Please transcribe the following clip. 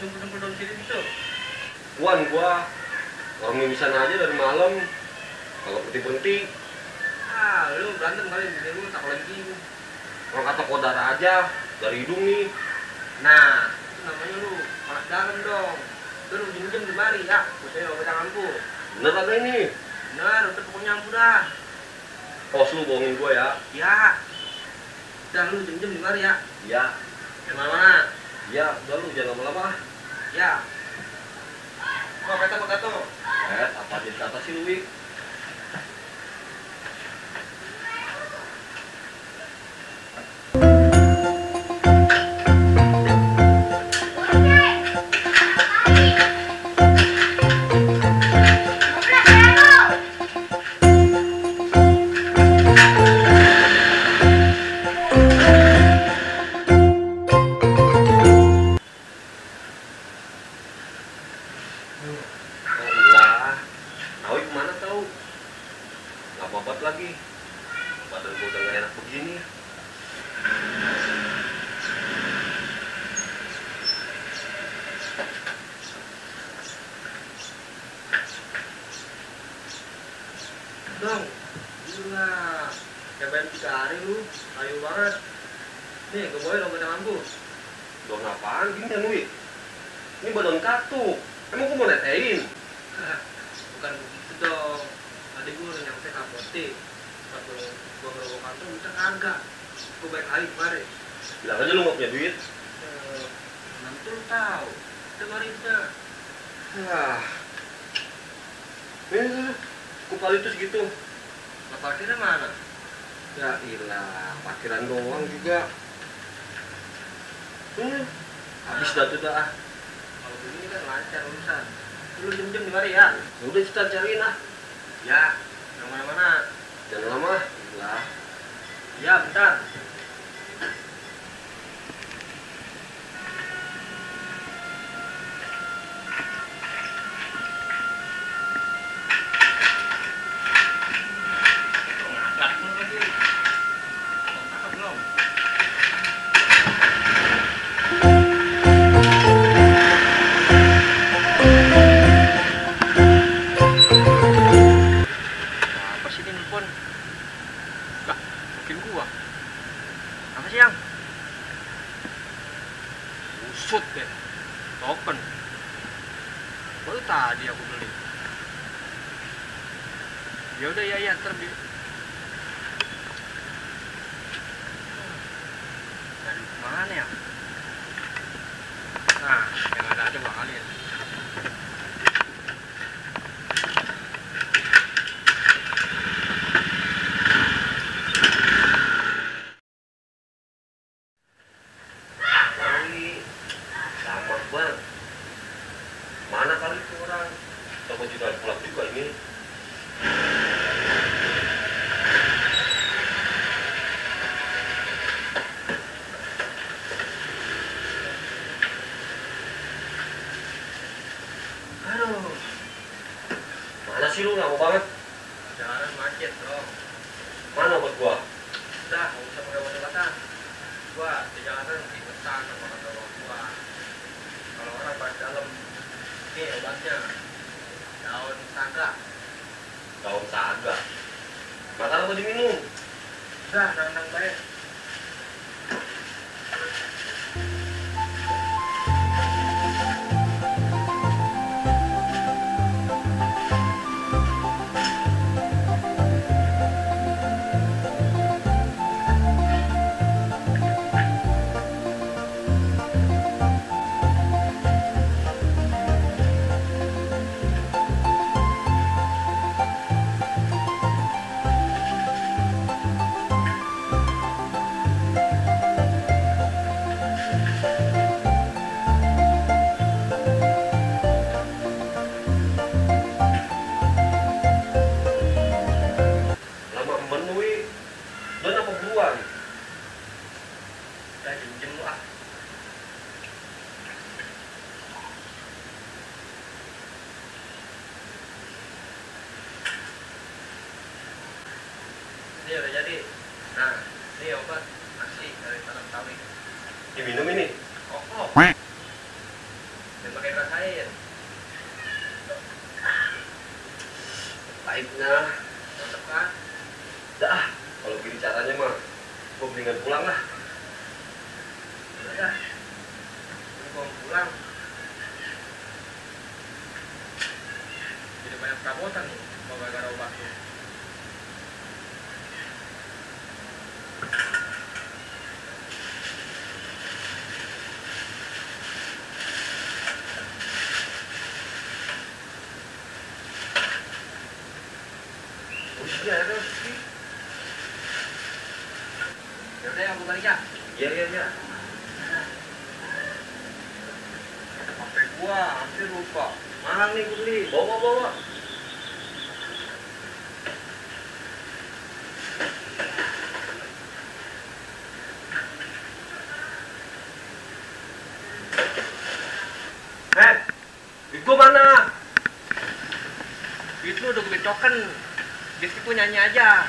sempel-sempel daun sini gitu. Gua orang mimisan aja dari malam. Kalau berhenti. Lu berantem kali ini lu tak lagi. Orang kata kodar aja dari hidung nih. Nah, itu namanya lu panas dalam dong. Lu jem di mari ya, saya obat lampu. Bener kagak ini? Bener, udah pokoknya lampu dah. Pos lu bohongin gua ya. Ya. Udah lu jem di mari ya. Ya. Mana-mana. Ya, udah lu jangan lama-lama. Ya. Mau kata tuh. Apa jadi kata sih lu, Wi? Allah, Awi kemana tahu? Lama banget lagi. Badan gua udah gak enak begini. Dong, gila. Cobain 3 hari lu, ayo banget. Nih, gue bawain obat lampu. Doang apaan gini kan, Wi? Ini badan katuk. Emang gua mau netein? Bukan begitu dong. Tadi gue udah nyampe ke apotek. Waktu gue ngerokok kantor, bisa kagak. Gue balik lagi kemarin. Bilang aja lu gak punya duit. Nanti lu tahu. Kita mari kita. Ah. Ini kupal itu segitu. Nah, parkirnya mana? Ya ilah, parkiran doang juga. Habis dah tuh dah. Kalau begini kan lancar urusan. Lu jem di mari ya. Udah kita cariin lah. Ya, yang mana-mana. Jangan lama. Lah. Ya, bentar. Apa sih ini nelfon? Lah, mungkin gua. Apa sih yang? Usut deh. Token. Baru tadi aku beli. Ya udah ya ntar di. Dari mana ya? Nah, yang ada aja gua kalian. Sama banget. Mana kali itu orang? Coba juga pulang juga ini. Aduh. Mana sih lu lama banget? Jalanan macet bro. Mana buat gua? Udah, nggak usah pakai obat-obatan. Gua di jalanan keingetan sama kata orang tua. Kalau orang pas dalam, ini obatnya daun saga. Daun saga. Makanan tadi minum. Udah, nang baik. Lama memenuhi. Dan apa buruan? Udah jem lu ah. Ini udah jadi. Nah, ini obat nasi dari tanam sawit. Diminum ini. Oh, Ya. Ini kalau pulang jadi banyak perabotan nih kalau gara-gara obat tuh. Oh iya ada sih. Yaudah aku balik ya. Iya. HP gua hampir lupa. Mahal nih beli. Bawa. Itu mana? Itu udah gue coken. Di situ nyanyi aja.